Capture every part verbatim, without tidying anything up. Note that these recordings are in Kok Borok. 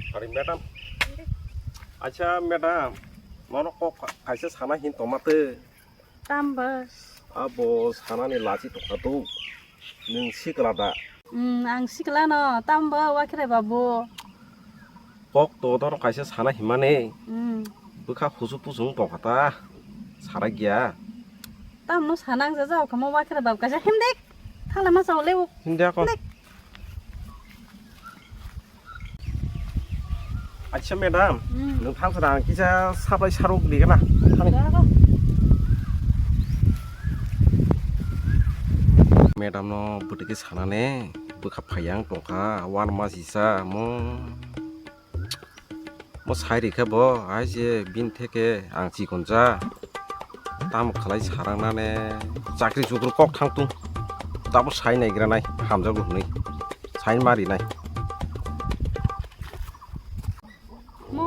Ari madam. Acha madam, nono kok kaisa sana hin tongma twi. Tamba. Abo sanani lachi tongkha tu. Nwng sikla da? Hmm, ang sikla no. Tamba wakhirai babu. Kok to doro kaisa sana himani. Hmm. Bwkha husu pusu wng tongkha ta. Sarak ya. Tamno sana ang jaja kamo wakhirai babu kaisa himdik. Thala ma chao lewu. Himdik ako. Himdik. Acha madam, hmm, nwng thang sana ang kisa saplai saruk di gana. Thani. Jaga. Madam no bwtwi khe sanane bwkha phai ang tongkha, one mas isa mo. Mo sai rikha bo, ai je bin theke ang chikon ja. Tamo khlai sarang nane chakri chukri kok thang tung. Tabo sai nai gra nai, hamjago hwnwi. Sai mari nai. Mo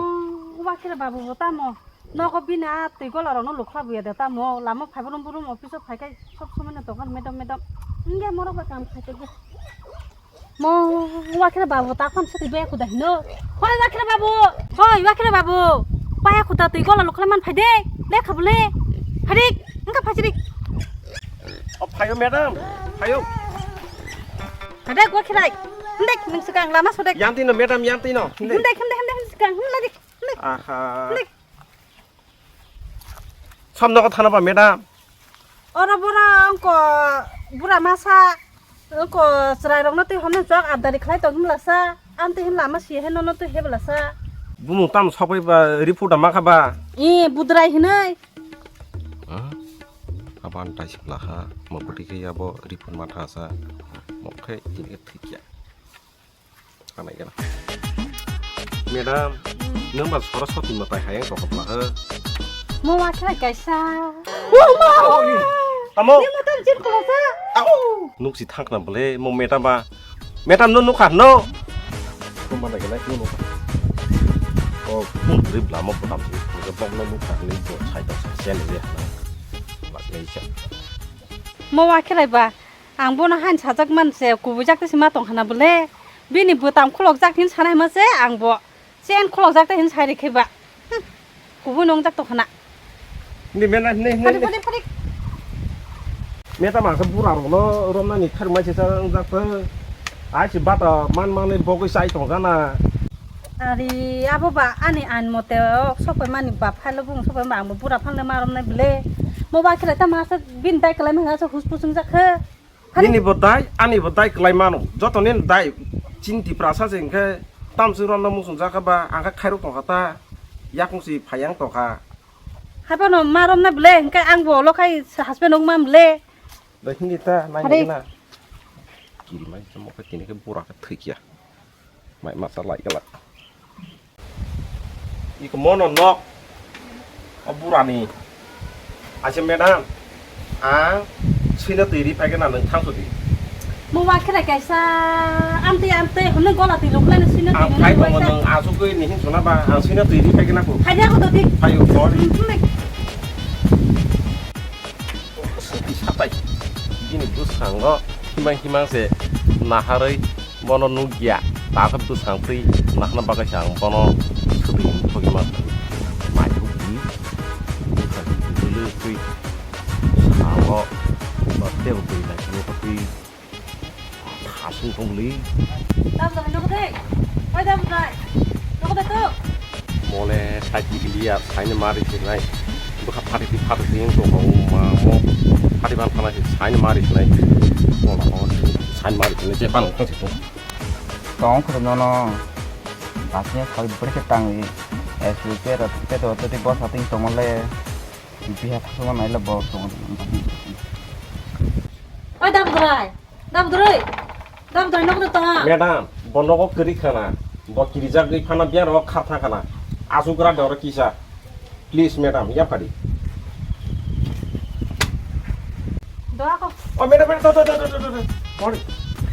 wakhirai babu bo tamo. Nogo bini a twi gola rokno lukha buya de tamo. Lama phai borom borom office o phai khai sob somoi no tongo medom medom. Wngya morok bai kam khai tongya. Mo wakhirai babu ta khon sati baya kuda hino. Hoi wakhirai babu. Hoi wakhirai babu. Baya kuda twi gola lukha man phai de. Le khabule. Pharik. Wngkha phachirik. O phayo madam. Phayo. Hadek wakhirai. Hindek ning sikang lama sodek. Yang tino madam yang tino. Hindek. Hindek hindek hindek sikang. Hindek. Hindek. Aha. Hindek. Som nogo thana ba madam. Oro bura ongko bura masa ongko chwrai rokno twi hwnwi chwk abdari khlai tong himlasa. Amtwi himla ama si he nono twi heblasa. Bumung tam sokoi ba report ama kha ba. E budrai hinai. Ha? Aban taisik laha mo bwtwi khe abo report ma thasa. Mo khe tini khe thikya. Anai gana. Madam, hmm, nwng ba Saraswati mwtai hayang tongkha bwla, he? Mo wa khlai kaisa. Oh, ma! Tamo? Nwng mwtai jin khulasa. Au! Nuk si thangkna bwle, mo madam ba. Madam no nukha, no? Ko mana gana, no nukha. Oh, hmm, rib lama bwtam si, ko bok no nukha, ni bo sai ta sai sen je. Bak ni cha. Mo wa khlai ba. Ang bono hain sajak man se, kubui jak tei se ma tong khana bole. Bini bwtam khulok jak hin sanai ma se, ang bo chen khulok jak tei hin sai rikhe ba. Hmm. Kubui nong jak tong khana. Ni mena, ni, ni, Phadik, ni. Phadik, phadik. Meta ma khe bura rok no romna ni thar mai se sa jak tei. Ai se bata man man ni bogwi sai tong jana. Ari abo ba ani ain mote ok sopai mani ba phailo bung sopai ma ang bo bura phalne ma romnai bole. Mo ba khe ta ma sa bin dai kalai ma sa hus pusung jak khe. Hari. Nini bo dai, ani bo dai kwlai mano. Joto nini dai chini Tiprasa se hwnkhe tamswk romno muchungjak kha ba, ang khe khairok tongkha ta, yakung si phai yang tongkha. Haiphano ma romna bwle, hwnkhe ang bo ulo khai husband wngma bwle. Da hindi ta, nai. Hari. Nai na. Kiri mai se mo khe tini khe bura khe thwi kya. Mai masa lai kala. Iko mono nok. O burani. Acha madam. Ang swino twi ri phai khe na nwng thang sudi. Mo wa khe kaisa amtwi amtwi hwnwi gola twi luk lai swino twi. Ang phai tongo nwng asugwi ni hin sona ba ang swino twi ri phai khe na ko. Hai ya ko dodi. Phai o bor. Hmm, hmm. Sati satai. Bini bwskango himang himang se naharwi bono nukya. Takhe bwskang twi nahana bagwi se ang bono swtwi thogima. Mai hukni bwsang bwlwi twi sao ba tebo twi nai twi. Thasung tongli. Dam dam nogo de. Oi dam dai. Nogo de to. Mole sai tikili ya, sai ne mari sinai. Bukha phati ti phati ti to ko ma mo. Phati ban phana sai ne mari sinai. Mo la mo sai ne mari sinai je pan ko to. Tong ko no no. Asnya sai beri ke tangi. Es lu pe rat pe to to ti bosa ting to mole. Biha thangma naila borok tongo. Oi, Dabudrai! Dabudrai! Dabudrai, nogo de tonga? Madam, bo nogo kwrwi khana. Bo kirijagwi phano biyang rogo khartha khana. Aswk gra de oro kisa. Please, madam, yaphari. Doa ko. Oh, madam, madam, to, to, to. Sorry.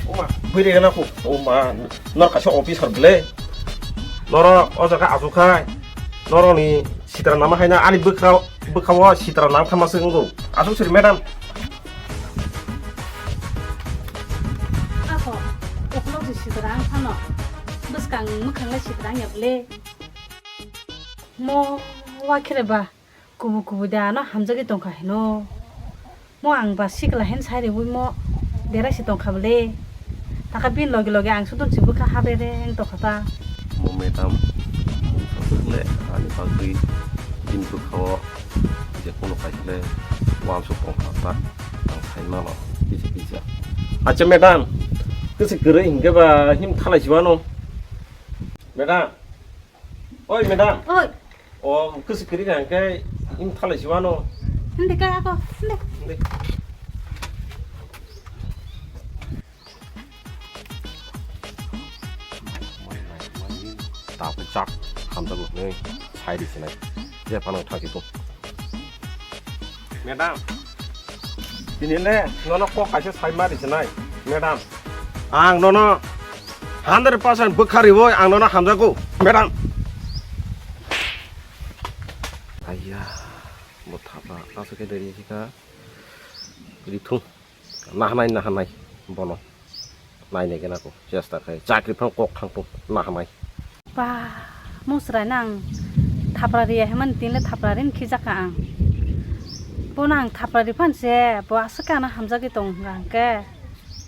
Oma, bwrwi gana ko. Oma, nor kaisa officer bwle. Noro o jaga aswk khai. Noroni sitra nama haina ani bwkha, bwkha o sitra nam khama se wngkho. Aswk siri madam. Ako, ukulok si sitra ang phano. Bwskang mwkhang le Sikrang ya bole. Mo wa khere ba. Kubu kubu de ano hamjagwi tongkha hino. Mo ang ba sikla hen sai ribui mo dera si tongkha bole. Taka bin loge loge ang sudut si bwkha habre reng tongkha ta. Mo madam, le ani bagwi bin bwkha o je kono kaisa le uansuk tongkha ta. Ang sai mano kisa kisa. Acha madam, kisa kwrwi hinkhe ba him thalai si mano. Madam. Oi madam. Oi. O kisi kiri ka hingke im thalai si wano. Hindi kaya ako. Hindi. Hindi. Tapoi chak hamjago hinwi sai di sinai. Je phano thangsi tong. Madam. Tini le nono kok kaisa sai ma di sinai. Madam. Ang nono hundred percent bwkha riwi ang nono hamjago, madam. Aiya, bo thapra aswk khe deri kha. Rithung. Nahanai, nahanai bono. Nainai gana ko chesta khai. Chakri phang kok thang po nahanai. Ba, musrai nang thapra riya hemani tinle thapra rin khijakha ang. Bono ang thapra riphan se, bo aswk khe ano hamjagwi tong hwnkha hwnkhe.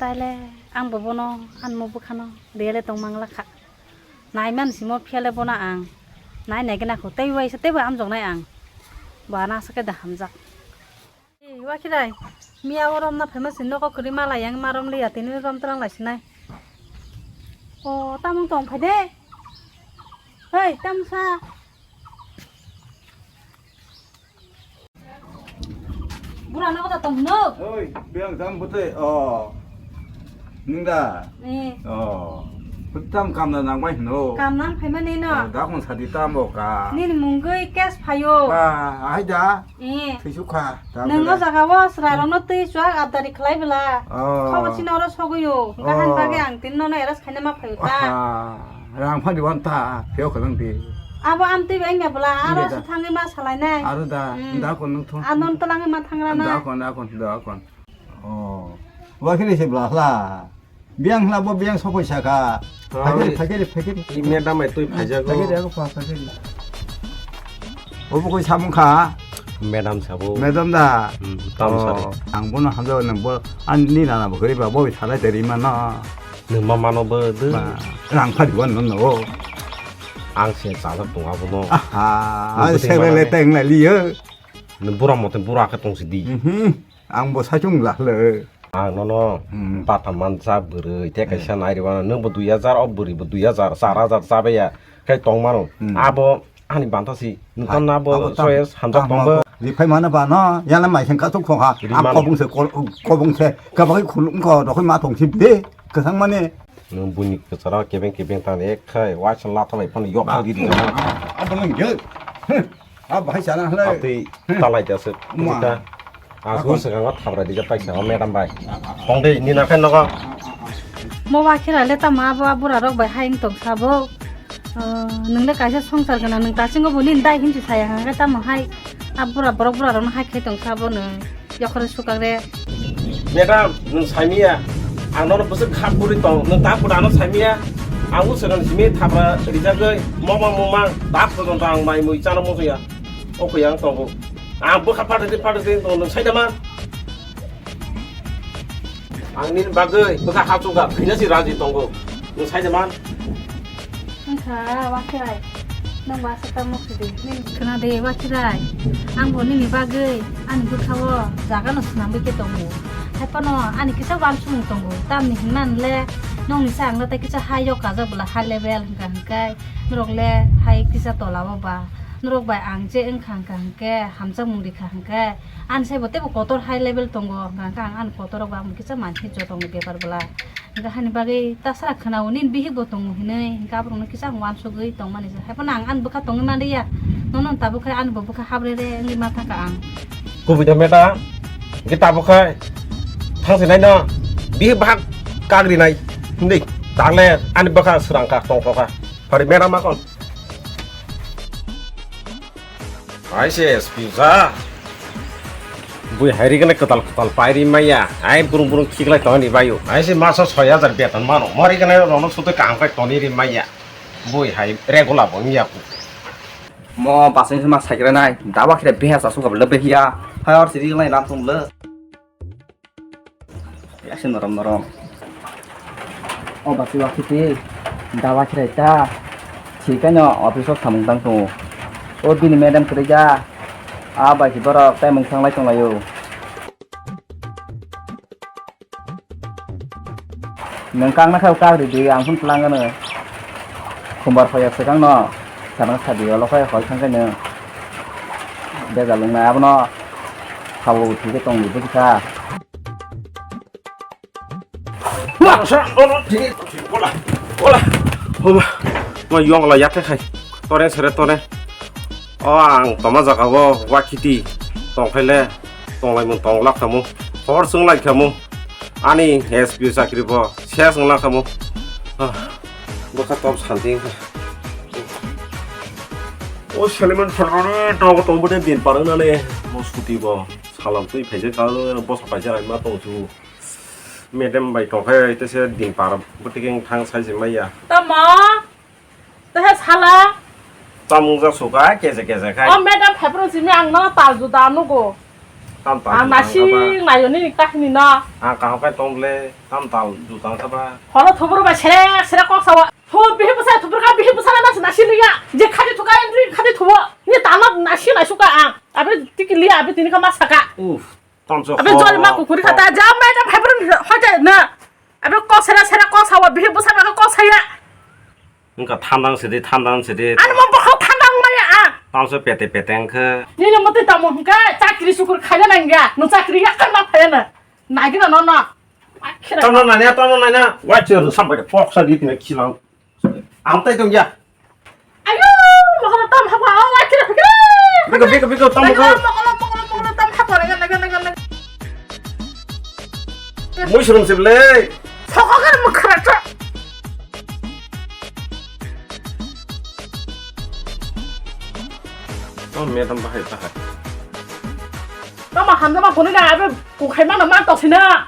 Taile ang bo bono anmo bwkhano riyale tong mangla kha. Naiman simo phiyale bono ang. Nai nai gana kho tei waisa teibo amjoknai ang. Bo ano aswk khe da hamjak. Ei, wa khirai, miya o romna phaima se nogo kwrwi mala yang ma rom liya, tini rom twlang lai sinai. O, tamung tong phai de. Hei, tamung sa. Bura nogo da tong hino. Oi, biang tam bute, o. Ningda? Eh. Oh. Tam kamna nangbai hino. Kamna phaimani no. Oh, da kon sadi tam bo ka. Nini mungwi cash phaio. Ba, ai da. Eh. Thisukha. Nang o jaga o sra rokno twi chuak abdari khlai bwla. Oh. Khobo chini oro sogwi o. Gahan bagwi ang tin nono eras khaina ma phaio ta. Ah, rang phani wan ta. Pheo khalang di. Abo am twi bai wngya bwla. Aro da. Su thangwi ma salai nai. Aro da. Hmm. Da kon nung thung. Anon twlangwi ma thangra nai. Da kon, da kon, da kon. Oh. Wa khini se bla hla. Biang hla bo biang sokoi saka. Phakiri, phakiri, phakiri. I madam bai twi phaijago. Phakiri, ako pha, phakiri. Obo koi samung kha? Madam sabo. Madam da? Hmm, tam sari. Oh, ang bono hamjao nang bo, an ni nana bo gari ba bo thalai teri mana. Nung ma mano bo de. Ba, rang phari wan no no. Ang se sajak tong abono. Aha, ang se le teng lai liyo. Nung bura mote bura khe tong sidi. Mhm. Ang bo saichung la le. Ang nono hmm. Bata mansa bwrwi te kaisa hmm. Nai rwano nwng bo dui hajar o bwrwi bo dui hajar char hajar chabaya khai tong mano hmm. Abo ani banta si nwng no abo soyes hamjak tong bo. Riphai mano ba no yana mai seng katuk khong ha. Ang kobong se kobong se kabagi khulung ko dokhoi ma tong si de kasang mane. Nwng buini kwcharo kebeng kebeng tang ek khai waisa latha bai phano yok thang di. Abo nwng je. Ah, bahai sana hwnle. Atwi talai da se. Ma. Asuk sekango thabra dija paisa o madam bai. Tong de ni nakhai nogo. Mo wa khira le tamo abo bura rok bai hai wng tong sabo. Nwng le kaisa songsar gana nwng tasingo bo nini dai hinsi saya hwnga khe tamo hai. A bura borok bura rok no hai khai tong sabo nwng. Yokhorwi sukak re. Madam, nwng saimiya. Ang nono bwswk kha puri tong. Nwng ta pura ano saimiya. Ang usagan simi thapra rijagwi momang momang. Dak pojonto ang mai mui chana musuya. O kuyang tongo. Ang bwkha phathai phathai tongo nwng saida man. Ang nini bagwi bwkha hachukha khaina si raji tongo. Nwng saida man. Wngkha, Wakirai, nwng ba aswk tamo khwdi? Khwna de, Wakirai, ang bo nini bagwi ani bwkha-o jaga no swnamwi khe tongo. Hai phano ani kisa uansukmung tongo, tamni hwnmani le nokni sa ang le tei kisa hai yok kajak bwla high level hwnkha hwnkhe norok le hai kisa tola-o ba norok bai ang je wngkha hwnkha hwnkhe hamjakmung rikha hwnkhe ani saibo teibo kotor high level tongo hwnkha hwnkhe ang ani kotor rok bai ang kisa mansi jotongni bepar bwla. Hingke hani bagwi tasara khwnao nini bihik bo tongo hinui, hingke aborokno kisa ang uansugui tongmani se. Haiphano ang ani bwkha tongwi manliya, nono tabuk khe ani bo bwkha habrere wngwi manthangkha ang. Kubui da meda, hingke tabuk khe thangsinai no bihik bahak kagrinai hindui, tangle ani bwkha swrangkha tongthokha. Pari meda makon. Hai se S P sa. Bui hai ri gane kwtal kwtal pai ri maya. Hai burung burung khiklai tong ni bayu. Hai se masa soi hajar beton mano. Mori gane rono sute kam kai toni ri maya. Bui hai regular bo wngya. Mo basing se ma sakira nai, dawa kire beha sa suka bele behiya. Hai or siri lai lam tum le. Yasin norom norom. O basi wa kiti, dawa kire ta. Thikano office o samung tang tongo. O bini madam kwrwi ja. A bai si borok tai mung sanglai tonglaio. Nwng kang na kha kagri di, ang phun tlang gano. Khumbar phai swkang no. Sana sadi olo khai hoi thang khaino. Bejal wng nai abono. Sabo thike tong di buji kha. Masa, ono, tini, ola, ola, ola. Ma yong la yakhe khai. Tore sere tore. O ang toma jaga o wakiti tongkhaile tonglai mung tonglak khamu. Hor sung lai khamu. Ani S P O chakri bo ses wng lang khamu. Ah, bwkha tom santi wngkha. O Saliman Pharmani nogo tongbo de din parang nane mo scooty bo salam twi phaijak kha bosa paisa ai ma tong chu. Madam bai tongkhe tese din par bwtwkeng thang sai se maya. Tamo? Tehe sala? Tamung jak suka keze keze khai. O madam phaiphuru simi ang no tal juda nugo. Tam tal ang juda nasi wngkha ba? Nayo nini kahini no. Ang kaham khai tong ble tam tal juda wngkha ba? Holo thuburu ba sere sere kok sawa. Thu bihi bwsa thuburu ka bihi bwsa na nasi nasi liya. Je khadi thuka entry khadi thubo. Ni tama nasi nai suka ang. Abe tiki liya abe tini ka ma saka. Uff. Tamsa abe jol ma kukuri khata ja madam phaiphuru hote na. Abe kok sera sera kok sawa bihi bwsa ba kok saya. Wngkha thandang sidi thandang sidi. Ani mo bokha thandang maya a. Tamsa pete pete wngkha. Nini motwi tamo hwnkhe chakri sukur khaina nangya. No chakri ya karma phaya na. Nagina no no. Tamna nanya tamna nanya. Wachir sampai kok sa di tina khilang. Ang tai tong ya. Ayo, mohon tam hapa, oh, akhir akhir. Biko biko biko tam ko. Mohon mohon mohon tam hapa, ngan ngan ngan ngan. Mui surum sibele. Sokok kan mukharat. Oh, madam bahai bahai. Tama hamjama kuni na abe kukhai mana ma tosina.